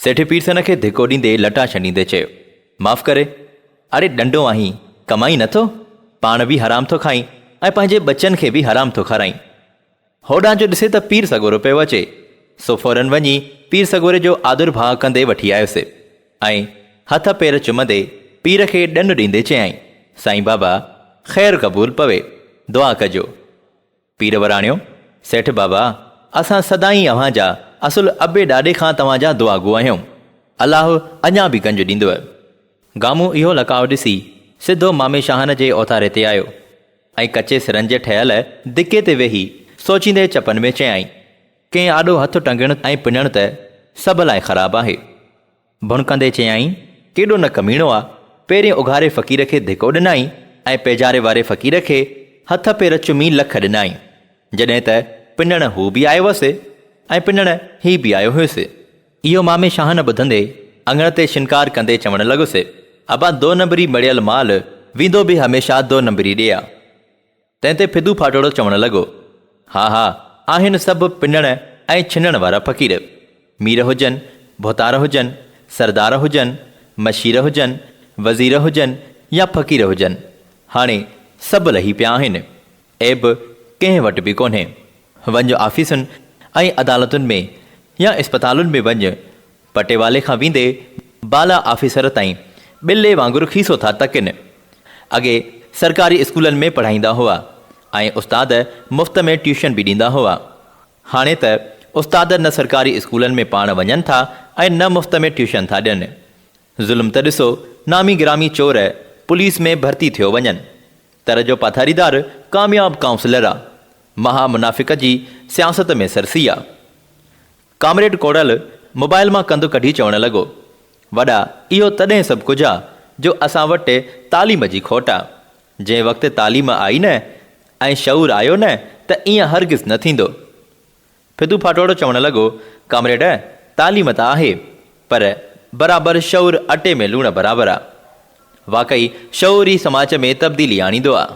سيٺ پيرسن کي ڌڪو ڏيندي لٽا ڇنڊيندي چيو، معاف ڪري، اڙي ڏنڊو آهين، ڪمائين نٿو؟ پاڻ به حرام ٿو کائين ۽ پنهنجي ٻچن کي به حرام ٿو کارائين. هوڏانهن جو ڏسي ته پير سڳورو پيو اچي، سو فوراً وڃي پير سڳوري جو آڌر ڀاء ڪندي وٺي آيس ۽ هٿ پير چمندي پير کي ڏن ڏيندي چيائين، سائين بابا، خير قبول پوي، دعا ڪجو. پير وراڻيو، سيٺ بابا، اسان سدائين اوهان جا، اصل ابي ڏاڏي کان توهان جا دعاگو آهيون. الله اڃا به گنج ڏيندوء. گامون اهو لقاء ڏسي سڌو مامي شاهن جي اوتاري تي آيو ۽ ڪچي سرن جي ٺهيل دڪي تي ويهي سوچيندي چپن ۾ چيائين، ڪنهن آڏو هٿ ٽنگڻ ۽ پنڻ ته سڀ لاء خراب آهي. ڀڻڪندي چيائين، ڪيڏو نه ڪميڻو آ، پهرين اگهاري فقير کي ڌڪو ڏنائين ۽ پيجاري واري فقير کي هٿ پير چمي لک ڏنائين، جڏهن ته پنڻ هو به آيو هوس ۽ پنڻ هي به آيو هيس. اهو مامي شاهن ٻڌندي اڱڻ تي شنڪار ڪندي چوڻ لڳس، ابا دو نمبري مڙيل مال ويندو به هميشه دو نمبري ڏي آ. تنهن تي ڦدو ڦاٽوڙو چوڻ لڳو، ها ها، آهن سڀ پنڻ ۽ ڇنڻ وارا فقير. مير هجن، ڀوتار هجن، سردار هجن، مشير هجن، وزير هجن يا فقير هجن، هاڻي سڀ لهي پيا آهن. عيب ڪنهن وٽ به ڪونهي. وڃ آفيسن ۽ عدالتن ۾ يا اسپتالن ۾ وڃ، پٽيوالي کان ويندي بالا آفيسر تائين ٻلي وانگر کيسو ٿا تڪن. اڳي سرڪاري اسڪولن ۾ پڙهائيندا هئا ۽ استاد مفت ۾ ٽيوشن به ڏيندا هئا. هاڻي ته استاد نه سرڪاري اسڪولن ۾ پاڻ وڃن ٿا ۽ نه مفت ۾ ٽيوشن ٿا ڏين. ظلم ته ڏسو نامي گرامي چور پوليس ۾ ڀرتي ٿيو وڃن. تر جو پاٿاريدار ڪامياب ڪائونسلر آ. مها منافق جي سياست ۾ سرسي آ. ڪامريڊ ڪوڙل موبائل مان ڪنڌ ڪڍي چوڻ لڳو، وڏا اهو تڏهن سڀ ڪجهه آ جو اسان وٽ تعليم جي کوٽ آ. جنهن وقت تعليم آئي نه ۽ شعور آيو نه ته ائين هرگز نه ٿيندو. ڦدو ڦاٽوڙو چوڻ لڳو، ڪامريڊ تعليم ته آهي پر برابر شعور اٽي ۾ لوڻ برابر آ. واقعي شعور ئي سماج ۾ تبديلي آڻيندو آ.